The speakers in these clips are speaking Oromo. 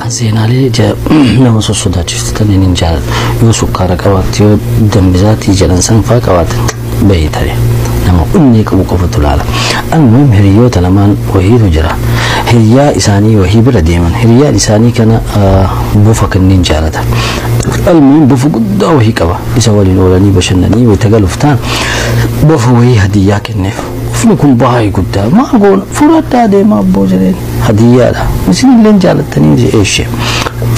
An seenaalee nama sossodaachiftu taniin hin jaaladhu. Yoo sukkaara qabaatte, yoo dambisaatii jedhan san faa qabaatte bahee tare. Nama onnee qabu qofatu laala. Almuhim hiriyoota lamaan wahiitu jira. Hiriyaa isaanii wahii bira deeman. Hiriyaan isaanii kana bofa kanneen jaalata. Almuhim bofa guddaa wahii qaba. Isa waliin oolanii bashannanii wayita galuuf ta'an bofa wahii hadiyyaa kenneef. Bofni kun baay'ee guddaa. Maal goona fudhadhaa deemaa abboo jedheen. Hadiyyaadha. Isinillee jaalattanii eeshe.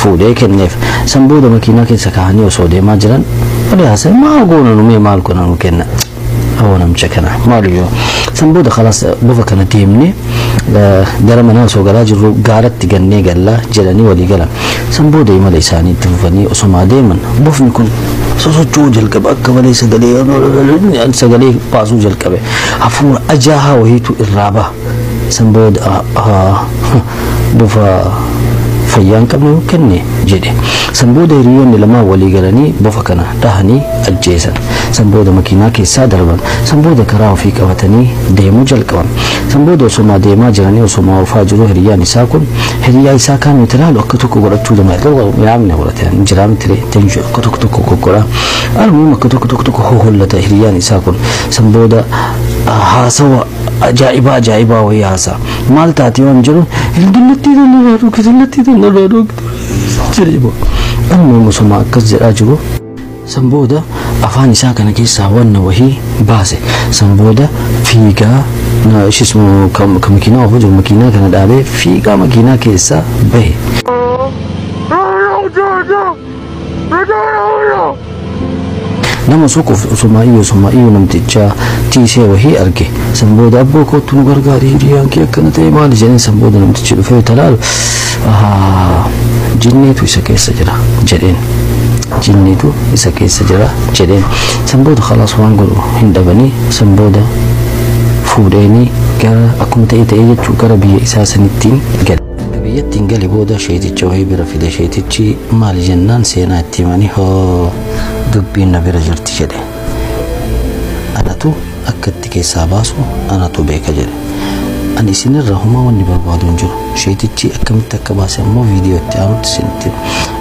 Fuudhee kenneef. San booda makiinaa keessa kaa'anii osoo deemaa jiran walii haasa'e, maal goona numee maal goona nu kenna. Awwa namicha kana maal yoo san booda khalaas bofa kana deemnee gara manaa osoo galaa jirru gaaratti gannee gallaa jedhanii walii galan. San booda imala isaanii itti fufanii osomaa deeman bofni kun sosocho'uu jalqabe, akka malee sagalee baasuu jalqabe, hafuura ajaahaa wahiitu irraa baha. San booda bofa fayyaa hin qabne kenne jedhe. San booda hiriyoonni lamaan walii galanii bofa kana dhahanii ajjeesan. San booda makiinaa keessaa darban. San booda karaa ofii qabatanii deemuu jalqaban. San booda osomaa deemaa jiranii osomaa oofaa jiru hiriyaan isaa kun hiriyaa isaa kaan nuti ilaalu akka tokko godhachuu danda'a. Yaamne godhate jiraa miti tension akka tokko tokko goggodha. Almuum akka tokko tokko tokko hohollata hiriyaan isaa kun. San booda haasawa ajaa'ibaa ajaa'ibaa wayii haasa'a. Maal taate waan jedhu dullattii tana dhugi dullattii tana dhugi jedhee boo. Almuum osoma akkas jedhaa jiru. San booda afaan isaa kana keessaa wanna wahii baase. San booda fiigaa ishismu ka makiinaa oofuu jiru makiinaa kana dhaabee fiigaa makiinaa keessaa bahe. Nama soquuf osuma iyyuu osuma iyyuu namticha tiisee wahii arge. San booda abboo kootu nu gargaari hiriyaan kee akkana ta'e maali jedheen. San booda namtichi dhufee talaalu jinniitu isa keessa jira jedheen. Jinniitu isa keessa jira jedheen. San booda khalaas waan godhu hin dhabanii san booda fuudheenii gara akkuma ta'e ta'ee jechuu gara biyya isaa sanittiin gale. Biyyattiin gale booda sheeticha wahii bira fide. Sheetichi maali jennaan seenaa itti himanii hoo dubbiin na bira jirti jedhe. Anatu akka itti keessaa baasu anatu beeka jedhe. Ani isinirra homaa wanni barbaadu hin jiru. Sheetichi akkamitti akka baase ammoo viidiyoo itti aanutti isinitti hima.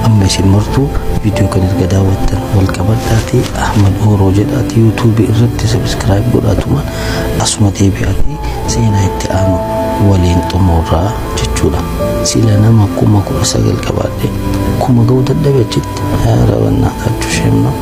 Amma isin martuu viidiyoo kan erga daawwattan wal qabadhaatii Ahmad Ooroo jedhaatii yuutuubii irratti sabiskiraayib godhaatumaan asuma deebi'aatii seenaa itti aanu waliin xumurraa jechuudha. Sila nama 19,000 qabaadhe 1,000 ga'uu dadhabe achitti. Yaa rabannaa taachuu sheemnoo.